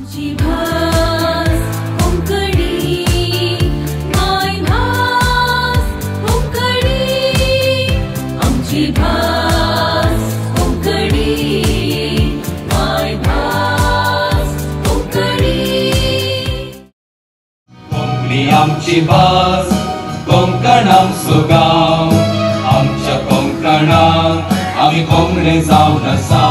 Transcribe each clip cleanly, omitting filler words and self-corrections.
आमची भास कोंकणी, मायभास कोंकणी, आमची भास कोंकणी, मायभास कोंकणी. कोंकणी आमची भास, कोंकण आमचो गांव, आमच्या कोंकणाक आमी कोंकणे जावन आसा.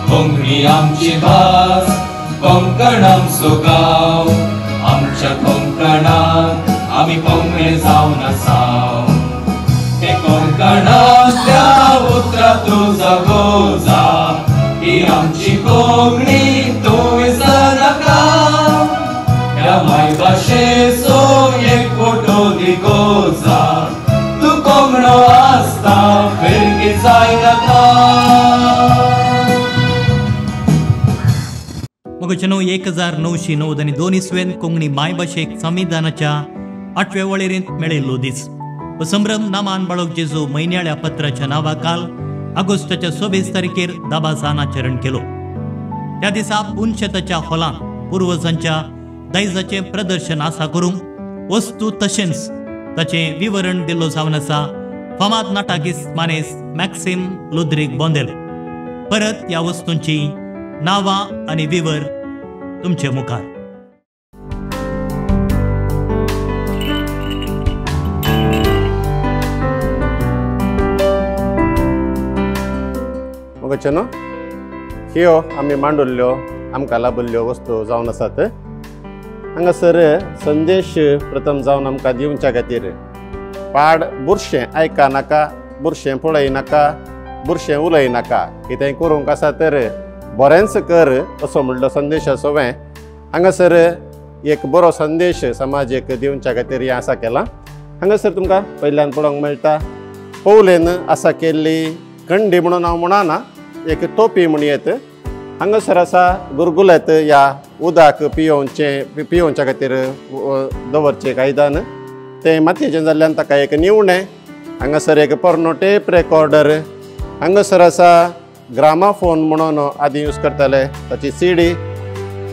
कोंकणी आमची भास, कोंकण आमचो गांव, आमच्या कोंकणाक आमी कोंकणे जावन आसा. ते कोंकणांतल्या उतरां तूं जागो जा, ही आमची कोंकणी तूं विसरनाका. ह्या मायभाशेचो एक फोटो दिगो जा, तूं कोंकणो आसता फिरकी जायनाका. मगोचेनो 1992 इसवेन कोंकणी मायभाशेक संविधानाच्या 8व्या वळेरेंत मेळिल्लो दीस. हो संभ्रम नामान बाळक जेजू म्हयन्याळ्या पत्राच्या नांवाखाल ऑगस्टाच्या 26 तारखेर दबाजान आचरण केलो. त्या दिसा पुनशेताच्या हॉलांत पुर्वजांच्या दायजाचें प्रदर्शन आसा करूंक वस्तू तशेंच ताचें विवरण दिल्लो जावन आसा फामाद नाटाकीस मानेस मॅक्सिम लुद्रीक बोंदेल. परत ह्या वस्तूंची नांवां आनी विवर तुमचे मुखार. मगोचेनो ह्यो आमी मांडुल्ल्यो आमकां लाभिल्ल्यो वस्तू जावन आसात. हांगासर संदेश प्रथम जावन आमकां दिवच्या खातीर पाड बुरशें आयका नाका, बुरशें पळय नाका, बुरशें उलय नाका, कितेंय करूंक आसा तर बरेंच कर असो म्हणलो संदेश सवें. हांगासर एक बरो संदेश समाजेक दिवच्या खातीर हें आसा केलां. हांगासर तुमकां पयल्यान पळोवंक मेळटा पोवलेन आसा केल्ली कंडी म्हणून हांव म्हणना, एक तोपी म्हण येत. हांगासर आसा गुरगुलेत ह्या उदक पियोवचें पियोवच्या खातीर दवरचें आयदन, तें मातयेचें जाल्ल्यान ताका एक निवणें. हांगासर एक पोरणो टेप रेकॉर्डर. हांगासर आसा ग्रामाफोन म्हणून आदी यूज करताले ताची सीडी.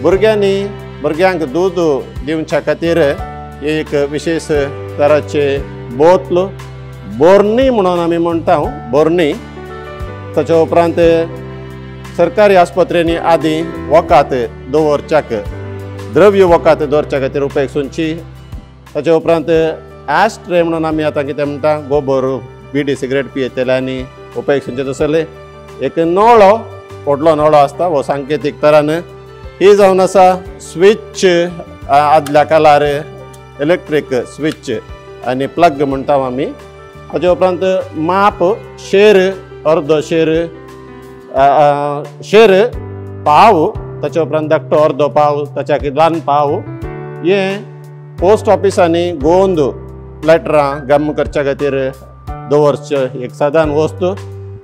भुरग्यांनी भुरग्यांक दूद दिवच्या खातीर एक विशेष तराचे बोतल, बोर्नी म्हणून आमी म्हणटा बोर्नी. ताच्या उपरांत सरकारी आस्पत्रेंनी आदी वखद दवरच्याक द्रव्य वखद दवरच्या खातीर उपयोग सुंची. ताच्या उपरांत एस्ट्रे म्हणून आमी आतां कितें म्हणटा गोबर बिडी सिगरेट पियेतले आनी उपयोग सुंचे. तसले एक नळो व्हडलो नळो आसता हो सांकेतीक तरान. ही जावन आसा स्विच, आदल्या काळार इलेक्ट्रीक स्विच आनी प्लग म्हणटा आमी. ताच्या उपरांत माप शेर, अर्दो शेर, शेर पाव, ताच्या उपरांत धाकटो अर्दो पाव, ताच्या ल्हान पाव. हें पोस्ट ऑफिसांनी गोंद लेटरां गम करच्या खातीर दवरचें एक सादारण वस्तू.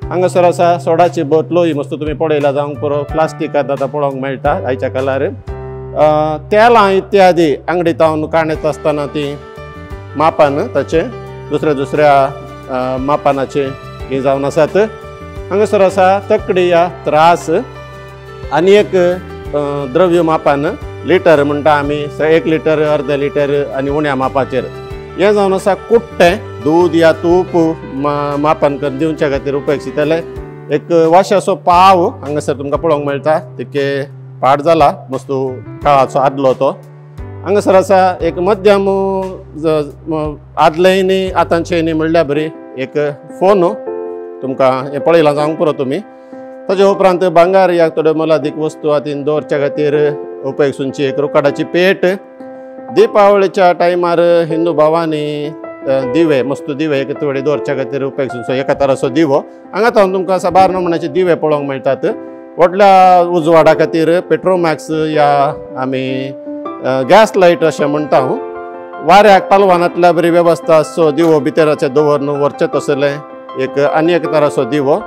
हांगासर आसा सोडाची बोतलो, ही वस्तू तुमी पळयला जावंक पुरो, प्लास्टिकांत आतां पळोवंक मेळटा आयच्या काळार. तेलां इत्यादी आंगडी तावन काडत आसतना ती मापान ताचें दुसऱ्या दुसऱ्या मापानाचें हें जावन आसात. हांगासर आसा तकडी या त्रास आनी एक द्रव्य मापान लिटर म्हणटा आमी, 1 लिटर अर्द लिटर आनी उण्या मापाचेर. हें जावन आसा कुट्टें, दूद या तूप मापान करून दिवच्या खातीर उपयोग जाताले. एक वाश्याचो पाव हांगासर तुमकां पळोवंक मेळटा, तिके पाड जाला मस्त काळाचो आदलो तो. हांगासर आसा एक मध्यम आदलें न्ही आतांचें न्ही म्हणल्यार बरी एक फोन तुमकां हें पळयलां जावंक पुरो तुमी. ताच्या उपरांत भांगर ह्या थोड्यो मोलादीक वस्तू हातीन दवरच्या खातीर उपयोग सुंची एक रोकाडाची पेट. दिपावळीच्या टायमार हिंदू भावांनी दिवे मस्त दिवे एक थोडे दवरच्या खातीर उपयोग सुंचो एका तराचो दिवो. हांगा तावन तुमकां साबार नमुन्याचे दिवे पळोवंक मेळटात. व्हडल्या उजवाडा खातीर पेट्रोमॅक्स या आमी गॅस लायट अशें म्हणटा. वाऱ्याक पालवानांतल्या बरी वेवस्था आसचो दिवो भितराचे दवरून व्हरचें तसलें एक आनी एक तराचो दिवो.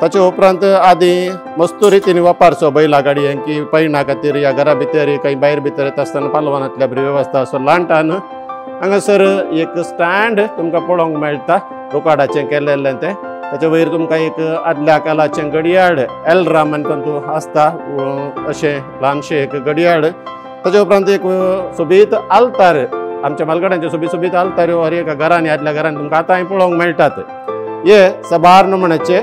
ताचे उपरांत आदी मस्त रितीन वापरचो बैला गाडयेन की पैणा खातीर या घरा भितर काही भायर भितर येता आसतना पालवानांतल्या बरी वेवस्था असो ल्हानटान. हांगासर एक स्टँड तुमकां पळोवंक मेळटा रोकाडाचें केल्लें तें, ताच्या वयर तुमकां एक आदल्या कालाचें घडयाळ एलराम आनी तातूंत आसता अशें ल्हानशें एक घडयाळ. ताच्या उपरांत एक सोबीत आल्तार, आमच्या मालगड्यांच्यो सोबीत सोबीत आल्ताऱ्यो हर एका घरांनी आदल्या घरांनी तुमकां आतांय पळोवंक मेळटात. हे साबार नमुन्याचे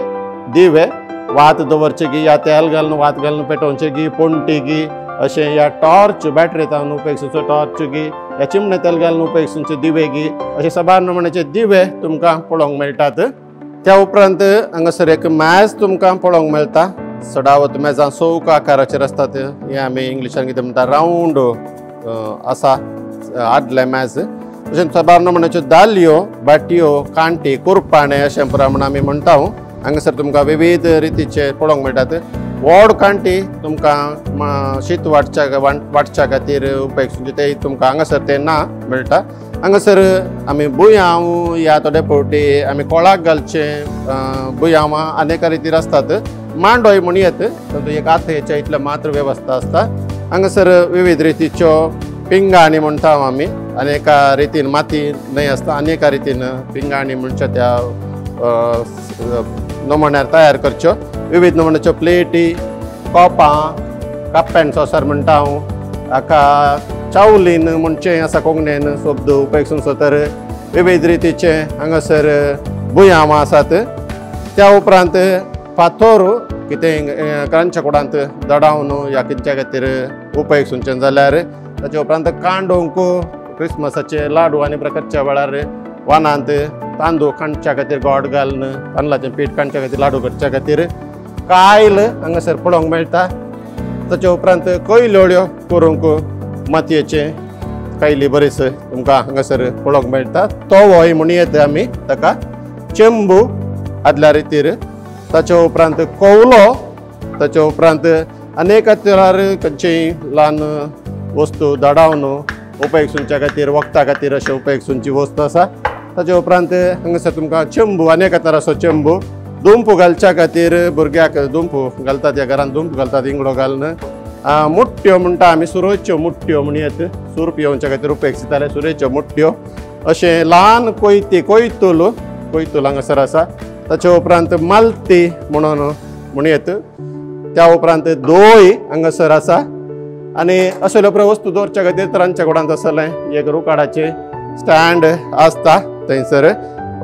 दिवे, वात दवरचे गी या तेल घालून वात घालून पेटोवचे गी, पोंटी गी अशें, या टॉर्च बॅटरी तावन उपयोग टॉर्च गी, या चिमणे तेल घालून उपयोग दिवे गी, अशे साबार नमुन्याचे दिवे तुमकां पळोवंक मेळटात. त्या उपरांत हांगासर एक मेज तुमकां पळोवंक मेळटा. सडावत मेजां चौक आकाराचेर आसतात, हें आमी इंग्लिशान कितें म्हणटा रावंड आसा आदलें मेज. तशेंच साबार नमुन्याच्यो दालयो, बाटयो, कांटी, कुरपाणें अशें प्रमाण आमी म्हणटा. हांगासर तुमकां विविध रितीचे पळोवंक मेळटात. व्हड कांटी तुमकां शीत वांटच्या खातीर उपयोग ते तुमकां हांगासर ते ना मेळटा. हांगासर आमी बुयांव या थोडे फावटी आमी कोळाक घालचे बुयांवां अनेक रितीर आसतात. मांडोय म्हण येत तातूंत एक आथेच्या इतले मात्र वेवस्था आसता. हांगासर विविध रितीच्यो पिंगाणी म्हणटा आमी, अनेका रितीन माती न्हय आसता, अनेका रितीन पिंगाणी म्हणच्या त्या नमुन्यार तयार करच्यो. विविध नमुन्याच्यो प्लेटी, कोपां, कप अँड सॉसर म्हणटा हांव हाका, चावलीन म्हणचें आसा कोंकणीन शब्द उपयोग तर विविध रितीचे हांगासर बुयांवां आसात. त्या उपरांत फातोर कितें क्रांच्या कुडांत दडावन या कित्या खातीर उपयोग सुनचें जाल्यार, ताचे उपरांत कांडोवंक क्रिसमसाचे लाडू आनी प्रकारच्या वेळार वानांत तांदूळ कांडच्या खातीर गोड घालून तांदळाचें पीठ कांडच्या खातीर लाडू करच्या खातीर कायल हांगासर पळोवंक मेळटा. ताचे उपरांत कोयलोळ्यो करूंक मातयेचे कायली बरीच तुमकां हांगासर पळोवंक मेळटा. तवोय म्हण येता आमी ताका, चेंबू आदल्या रितीर, ताचे उपरांत कोवलो, ताचे उपरांत अनेक तरार खंयचीय ल्हान वस्तू दडावन उपयोग सुनच्या खातीर वखदा खातीर अशें उपयोग सुनची वस्तू आसा. ताचे उपरांत हांगासर तुमकां चेंबू, अनेक तराचो चेंबू, दुंपू घालच्या खातीर भुरग्याक दुंपू घालतात, ह्या घरान दुंप घालतात इंगडो घालून. मुट्ट्यो म्हणटा आमी, सुरयच्यो मुट्ट्यो म्हण येत, सूर पियोवच्या खातीर उपयोग जाताले सुरयच्यो मुट्ट्यो. अशें ल्हान कोयती, कोयतूल, कोयतूल हांगासर आसा. ताचे उपरांत मालती म्हणून म्हण येत. त्या उपरांत दोय हांगासर आसा. आनी असल्यो वस्तू दवरच्या खातीर रांदच्या कुडांत आसलें एक रुकाडाचें स्टँड आसता. थंयसर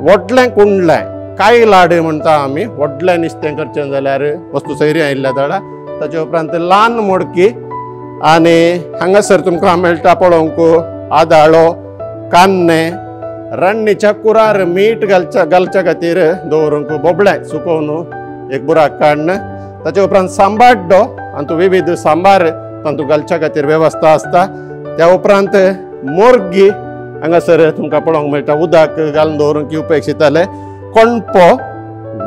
व्हडलें कुंडलें, कांय लाड म्हणटा आमी, व्हडलें नुस्तें करचें जाल्यार वस्तू सैरी आयिल्ल्या दाडा. ताचे उपरांत ल्हान मोडकी. आनी हांगासर तुमकां मेळटा पळोवंक आदाळो, कान्ने, रान्नीच्या कुरार मीठ घालच्या खातीर दवरूंक बोबळें सुकोवन एक बुराक काडून. ताचे उपरांत सांबाड्डो, आनी विविध सांबार तातूंत घालच्या खातीर वेवस्था आसता. त्या उपरांत मोरगी हांगासर तुमकां पळोवंक मेळटा, उदक घालून दवरूंक उपयोग जाताले. कोणपो,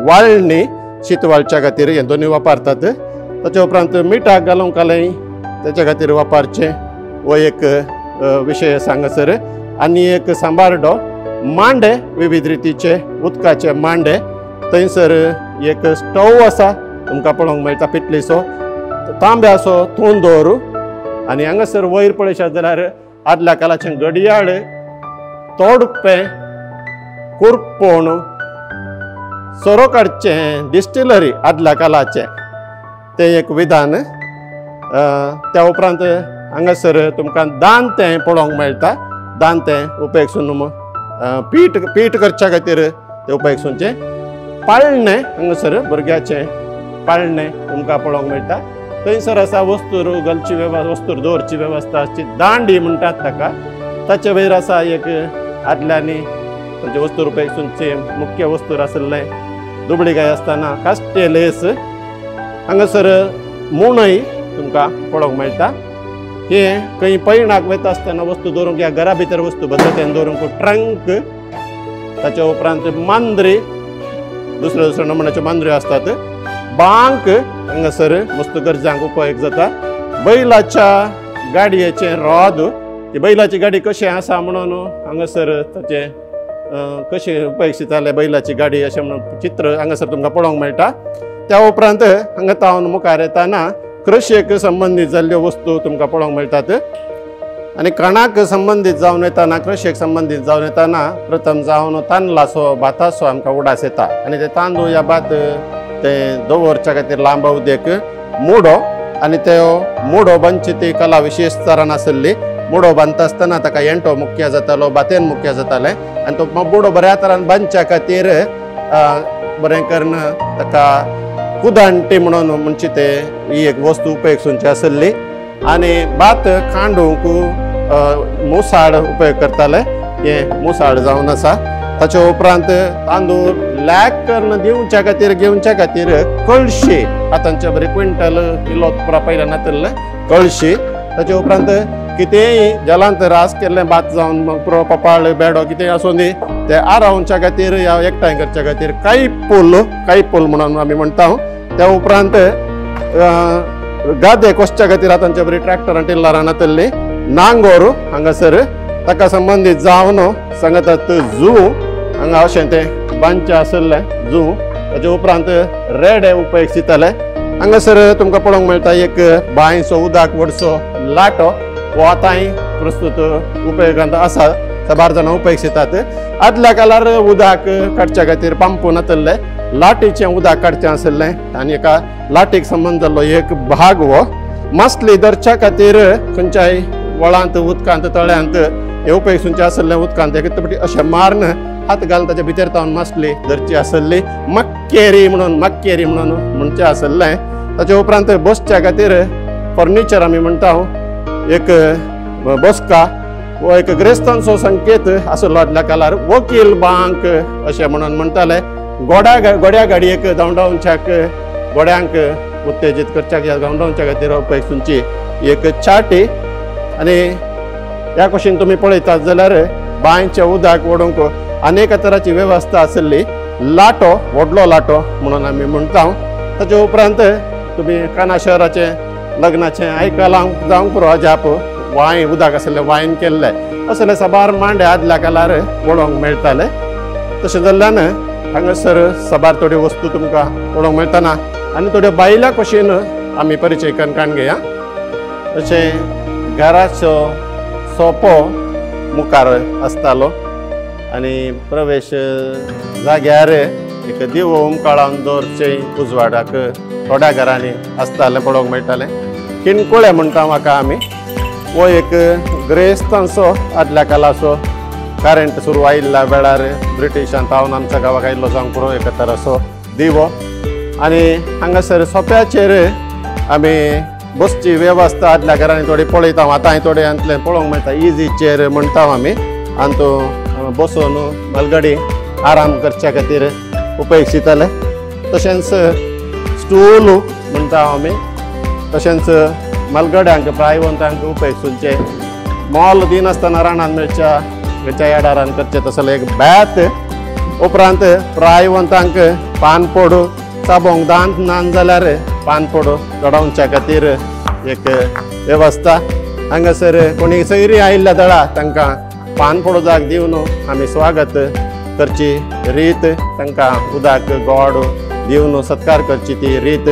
वाळणी शीत वाळच्या खातीर हे दोनूय वापरतात. ताचे उपरांत मिठाक घालूंक घालय ताच्या खातीर वापरचें हो एक विशय आसा हांगासर. आनी एक सांबारडो, मांडे, विविध रितीचे उदकाचे मांडे. थंयसर एक स्टोव आसा तुमकां पळोवंक मेळटा, पिटलीचो तांब्याचो तोंदोर. आनी हांगासर वयर पळयशात जाल्यार आदल्या कालाचें घडयाळ, तोडपें, कुरपोण, सोरो काडचें डिस्टिलरी आदल्या कालाचें तें एक विधान. त्या उपरांत हांगासर तुमकां दांतें पळोवंक मेळटा. दांतें उपयोग सुन पीठ पीठ करच्या खातीर तें उपयोग सुनचें. पाळणें हांगासर भुरग्याचें पाळणें तुमकां पळोवंक मेळटा. थंयसर आसा वस्तूर घालची वेवस्था, वस्तूर दवरची वेवस्था आसची, दांडी म्हणटात ताका. ताचे वयर आसा एक आदल्यांनी तांचे वस्तू उपयोग सुनचे मुख्य वस्तूर आशिल्लें दुबळी गाय आसतना कास्टे लेस. हांगासर मुणय तुमकां पळोवंक मेळटा. हे खंय पयणाक वयता आसतना वस्तू दवरूंक ह्या घरा भितर वस्तू भद्रतेन दवरूंक ट्रंक. ताच्या उपरांत मांद्री, दुसऱ्या दुसऱ्या नमुन्याच्यो मांद्र्यो आसतात. बांक हांगासर मस्त गरजांक उपयोग जाता. बैलाच्या गाडयेचें रोद, ती बैलाची गाडी कशी आसा म्हणून हांगासर ताचें कशें उपयोग जातालें बैलाची गाडी अशें म्हणून चित्र हांगासर तुमकां पळोवंक मेळटा. त्या उपरांत हांगा तावन मुखार येताना कृशेक संबंदीत जाल्ल्यो वस्तू तुमकां पळोवंक मेळटात. आनी कणाक संबंदीत जावन येताना, कृशेक संबंदीत जावन येताना प्रथम जावन तांदळाचो भाताचो आमकां उडास येता आनी ते तांदूळ या भात ते दवरच्या खातीर लांब अवधेक मुडो आनी त्यो मुडो बांदची ती कला विशेश तरान आसली। मुडो बांदता आसतना ताका एंटो मुख्य जातालो, भातेन मुख्य जातालें आनी तो मुडो बऱ्या तरान बांदच्या खातीर बरें करून ताका कुदांटी म्हणून म्हणची ते ही एक वस्तू उपयोग सुनची आसली। आनी भात कांडूंक मुसाड उपयोग करताले, हें मुसाड जावन आसा। ताचे उपरांत तांदूळ लॅक करून दिवच्या खातीर घेवच्या खातीर कळशी, आतांचे बरे क्विंटल किलो पुरा पयले नातिल्लें कळशी। ताचे उपरांत कितेंय जलांत रास केल्लें भात जावन पुरो पपाळ बेडो कितेंय आसूं दी ते आरावच्या खातीर या एकठांय करच्या खातीर कांय पूल म्हणून आमी म्हणटा। त्या उपरांत गादे कोसच्या खातीर आतांचे बरी ट्रॅक्टरां टिल्लरां नातिल्लीं नांगोर हांगासर ताका संबंदीत जावन सांगतात जू हांगा अशें तें बांदचें आशिल्लें जू। ताचे उपरांत रेडे उपयोग दिताले। हांगासर तुमकां पळोवंक मेळटा एक बांयचो उदक व्हडसो लाटो, हो आतांय प्रस्तुत उपयोगांत आसा, साबार जाणां उपयोग दितात। आदल्या काळार उदक काडच्या खातीर पंप नातिल्ले, लाटीचें उदक काडचें आशिल्लें आनी एका लाटीक संबंद जाल्लो एक भाग हो मासली धरच्या खातीर खंयच्याय वळांत उदकांत तळ्यांत हे उपयोग सुनचें आशिल्लें। उदकांत एक फावटी अशें मारून हात घालून ताच्या भितर तावन मासली धरची आशिल्ली, मक्केरी म्हणून म्हणचें आशिल्लें। ताचे उपरांत बसच्या खातीर फर्निचर आमी म्हणटा एक बसका हो एक ग्रेस्तांचो संकेत आशिल्लो आदल्या काळार। वकील बांक अशें म्हणून म्हणटाले। घोड्या गाडयेक धांवडावच्याक घोड्यांक उत्तेजीत करच्याक ह्या धांवडावच्या खातीर उपयोग सुनची एक चाटी। आनी ह्या कुशीन तुमी पळयतात जाल्यार बांयचें उदक ओडूंक अनेक तराची वेवस्था आशिल्ली। लाटो, व्हडलो लाटो म्हणून आमी म्हणटा। ताचे उपरांत तुमी काना शहराचें लग्नाचें आयकलां जावंक पुरो अजाप वांय उदक आशिल्लें वायन केल्लें असले साबार मांडे आदल्या काळार पळोवंक मेळटाले। तशें जाल्ल्यान हांगासर साबार थोड्यो वस्तू तुमकां पळोवंक मेळटना आनी थोड्यो बायलां कुशीन आमी परिचय करून काण घेया। तशें घराचो सोपो मुखार आसतालो आनी प्रवेश जाग्यार एक दिवो उमकाळावन दवरचें उजवाडाक थोड्या घरांनी आसतालें पळोवंक मेळटालें। किणकुळे म्हणटा म्हाका आमी, हो एक ग्रेस्तांचो आदल्या काळाचो करंट सुरू आयिल्ल्या वेळार ब्रिटिशान तावन आमच्या गांवाक आयिल्लो जावंक पुरो एक तराचो दिवो। आनी हांगासर सोप्याचेर आमी बसची वेवस्था आदल्या घरांनी थोडी पळयता, आतांय थोडे हांतलें पळोवंक मेळटा। इजी चेर म्हणटा आमी आनी तो बसून मालगाडी आराम करच्या खातीर उपयोग दिताले। तशेंच स्टूल म्हणटा आमी, तशेंच मालगड्यांक प्रायवंतांक उपयोग सुनचे मोल दिनासतना रानान मेळच्या खंयच्या याडारान करचें तसलें एक बॅत। उपरांत प्रायवंतांक पानपोड चाबोंक दांत ना जाल्यार पानपोड चडोवच्या खातीर एक वेवस्था। हांगासर कोणी सैरी आयिल्ल्या दळा तांकां पानपोड उदक दिवन आमी स्वागत करची रीत, तांकां उदक गोड दिवन सत्कार करची ती रीत।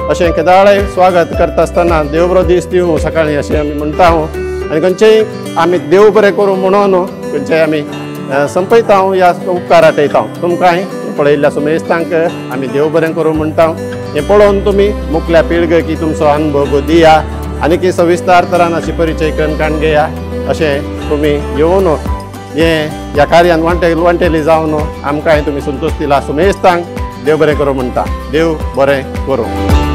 अशें केदाळाय स्वागत करता आसतना देव बरो दीस दिवं सकाळीं अशें आमी म्हणटा। आनी खंयचेय आमी देव बरें करूं म्हणून खंयचेय आमी संपयता ह्या उपकार आटयता। तुमकांय पळयल्ल्या सुमेस्तांक आमी देव बरें करूं म्हणटा। हें पळोवन तुमी मुखल्या पिळगेक तुमचो अनुभव दिया आनी की सविस्तार तरान अशी परिचय करून काण घेया। अशें तुमी येवन हें ह्या कार्यान वांटेली जावन आमकांय तुमी संतोश दिला। सुमेस्तांक देव बरें करूं म्हणटा। देव बरें करूं।